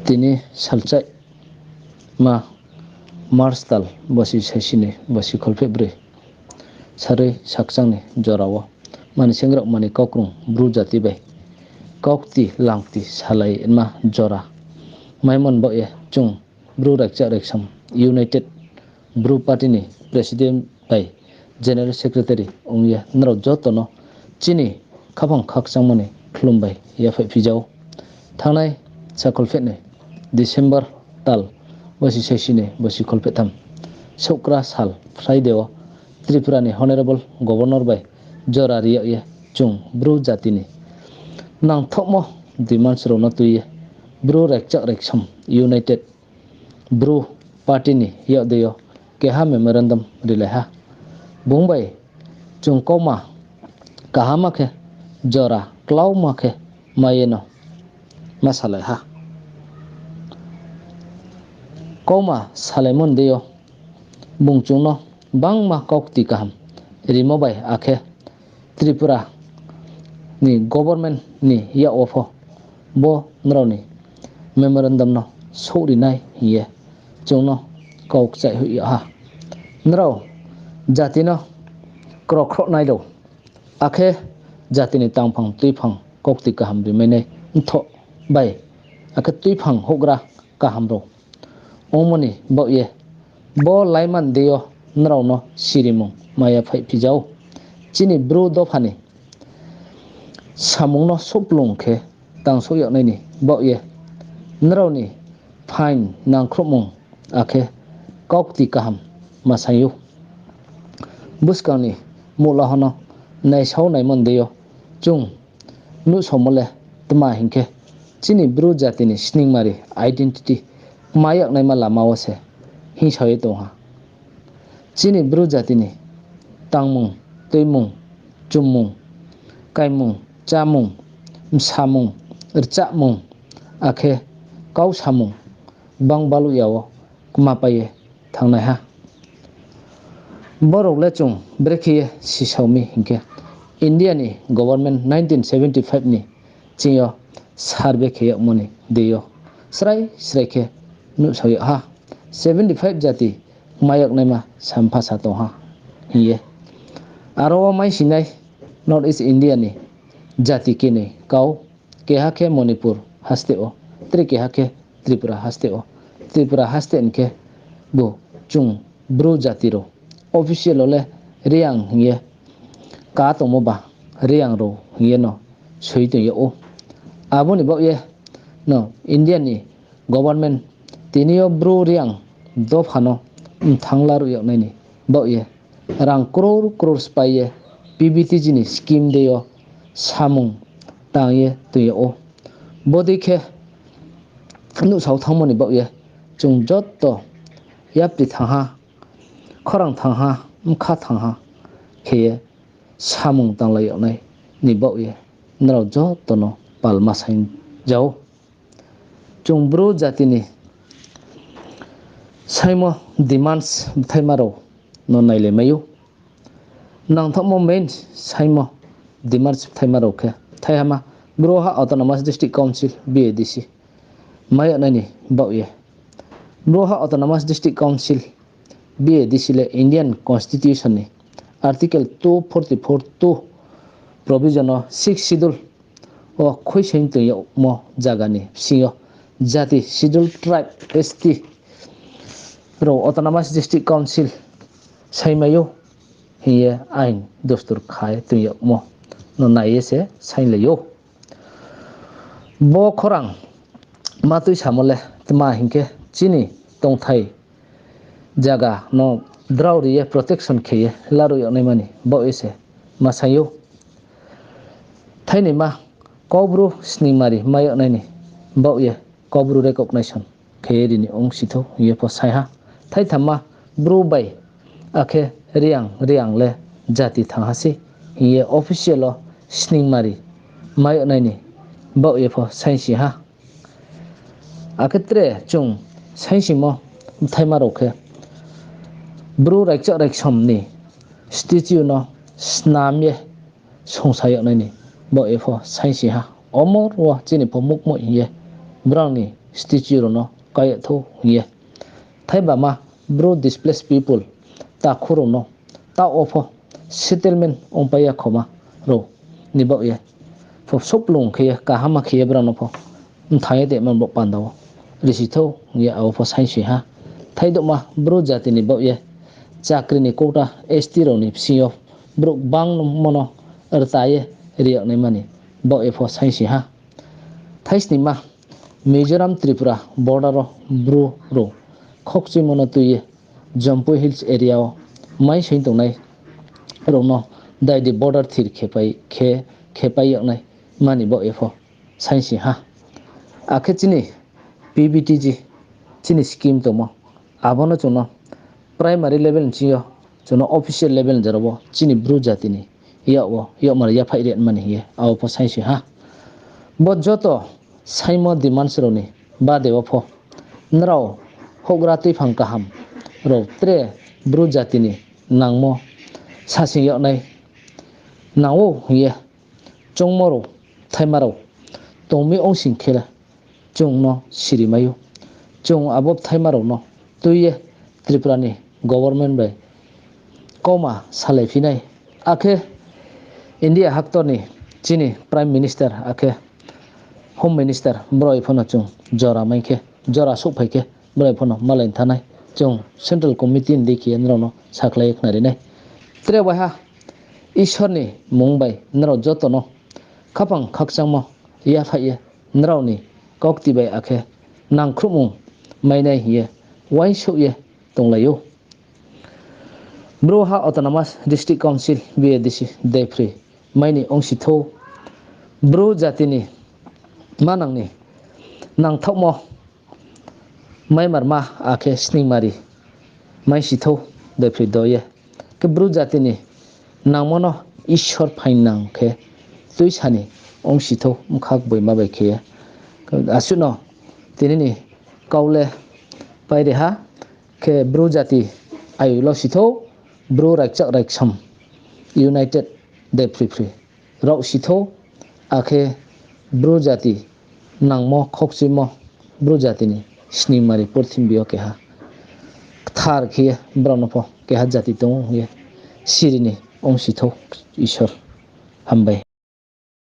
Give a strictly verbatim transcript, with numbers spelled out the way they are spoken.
Tini salchaihma March tal bosi saisi ni bosi kholpheh broi, sarui sakchang ni jora wo manisingrao mani kaukrung Bru jati bai kaukti langti salai ma jora maimo ni baoh ye chung Bru Raikchak Raiksom United Bru Party ni President bai General Secretary ong ye nrao joto no chini khaphang khakchangmo ni khlum bai yaphaihphi ja ou. Thanngnai sakholpheh ni December tal bosi saisi ni bosi kholpheh tham, souhkra sal Friday wo Tripura ni Honourable Governor bai jora ri yag ye chung Bru jati ni nangthohmo demands rao no tui ye Bru Raikchak Raiksom United Bru Party ni yak dei yo keha memorandum rilai ha. Bung bai chung kauma kaham khe jora klauma khe mai ye no ma salai ha. Kauma salaimo ni dei yo bung chung no bangma kaukti kaham rimo bai akhe Tripura ni government ni yak wo pho bo nrao ni memorandum no souhri nai hing ye chung no kau kchaih hoih yag ha. Nrao jati no krokhroh nai rao, akhe jati ni tangphang tuiphang kaukti kaham rimai nai mthoh bai, akhe tuiphang houhgra kaham rao ongmo ni baoh ye bo laiman dei yo nrao no sirimung mai yaphaihphi ja ou. Chini Bru dopha ni samung no souhplung khe tangsouh yag nai ni baoh ye nrao ni phaing nangkhruhmung akhe kaukti kaham ma saing ou. Buskang ni muhlaha no naisao naimo ni dei yo chung nuhsaomo le tma hing khe, chini Bru jati ni sningmari identity kma yag naima lama wo se hingsao ye tong ha. Chini Bru jati ni tangmung, tuimung, chummung, kaimung, chámung, bsamung, rchahmung, akhe kau samung bang baluh ya wo kma pai ye thanngnai ha. Borok le chung brekhe ye sisao mi hing khe, India ni government nineteen seventy five ni ching yo survey khe yagmo ni dei yo srai srai khe nuhsao yag ha, seventy five jati kma yag naima sampha sa tong ha hing ye. Aro wo maisinai North East India ni jati kenoi kau, keha khe Manipur haste wo, tre keha khe Tripura haste wo. Tripura haste ni khe bo chung Bru jati rao official wo le Reang hing ye ka tongmo ba, Reang rao hing ye no soi tong yag ou. Abo ni baoh ye no India ni government tini yo Bru Reang dopha no mthang laruh yag nai ni baoh ye rang crore crore sphái ye P V T G ni scheme dei yo samung tang ye tong yag ou. Bodei khe nuhsao thanngmo ni baoh ye chung joto yapri thanng ha, khorang thanng ha, bkha thanng ha khe ye samung tanglai yag nai ni baoh ye nrao joto no palma saing ja ou. Chung Bru jati ni saingmo demands bthaima rao no nailai mai ou. Nangthohmo main saingmo demands bthaima rao khe, thaihama, Bru ha Autonomous District Council, B A D C, mai yag nai ni baoh ye. Bru ha Autonomous District Council, B A D C le Indian Constitution ni Article two forty-four two provision wo Sixth Schedule wo khuisoing tong yagmo zaga ni bsing yo jati Scheduled Tribe, S T rao Autonomous District Council saingmai ou hing ye ain dustur kha ye tong yagmo no nai ye se sainglai ou. Bo khorang ma tuisamo le tma hing khe, chini tongthai zaga no drao ri ye protection khe ye laruh yag naima ni baoh ye se ma saing ou. Thainima, Kaubru sningmari mai yag nai ni baoh ye Kaubru recognition khe ye ri ni ongsi thou hing ye pho saing ha. Thaithamma, Bru bai akhe Reang, Reang le jati thanng ha sei hing ye official wo sningmari mai yag nai ni baoh ye pho saingsi ha. Akhe tre chung saingsingmo bthaima rao khe, Bru Raikchak Raiksom ni statue no snam ye songsa yag nai ni baoh ye pho saingsi ha. Omor wo chini pho mukmoih hing ye brao ni statue rao no kái ya thou hing ye. Thaibama Bru displaced people takhu rao no taoh wo pho settlement ongpai ya khoma rao ni baoh ye pho souhplung khe ye kaham ma khe ye brao no pho mthang ye tongmo ni baoh panda wo risi thou hing ye abo pho saingsi ha. Thaidouhma Bru jati ni baoh ye chakri ni quota S T rao ni bsing yo brouh gbangmo no rta ye ri yag naima ni baoh ye pho saingsi ha. Thaisnima Mizoram Tripura border wo Bru rao khokchuimo no tui ye Jampui Hills area wo maisoing tongnai rao no daidi border thir khe, khe, khepai yag naima ni baoh ye pho saingsi ha. Akhe chini P V T G chini scheme tongmo, abo no chung no primary level ni bsing yo, chung no official level ni jora wo chini Bru jati ni yak wo yakmar yaphaih ri mani hing ye abo pho saingsi ha. Bo joto saingmo demands rao ni bade wo pho nrao houhgra tuiphang kaham rao tre Bru jati ni nangmo sasing yag nai nang ou hing ye choungmo rao, bthaima rao tong mi ong sing khe le chung no siri mai ou. Chung abo bthaima rao no tui ye Tripura ni government bai kauma salaiphi nai. Akhe India haktor ni chini Prime Minister akhe Home Minister brao pho no chung jora mai khe, jora souhphai khe brao pho no malai thanng nai. Chung Central Committee ni dei khe ye nrao no sakhlai ye khnari nai. Tre waiha Isor ni mmung bai nrao joto no khaphang khakchangmo yaphaih ye nrao ni kaukti bai akhe nangkhruhmung mai nai hing ye uaingsouh ye tonglai ou. Bru ha Autonomous District Council, B A D C, daiphri mai ni ongsi thou. Bru jati ni manang ni nangthaohmo maimarma akhe sningmari maisi thou, daiphri do ye. Khe Bru jati ni nangmo no Isor phaingnang khe tuisa ni ongsi thou, bkha gboima bai khe ye. Asuh no tini ni kau le pairi ha, khe Bru jati ayu lo si thou, Bru raikchak raiksom, united daiphri phri rao si thou, akhe Bru jati nangmo khokchuimo Bru jati ni sningmari purthimbi yo keha kthar khe ye brao no pho keha jati tong ou hing ye siri ni ongsi thou Isor. Hambai.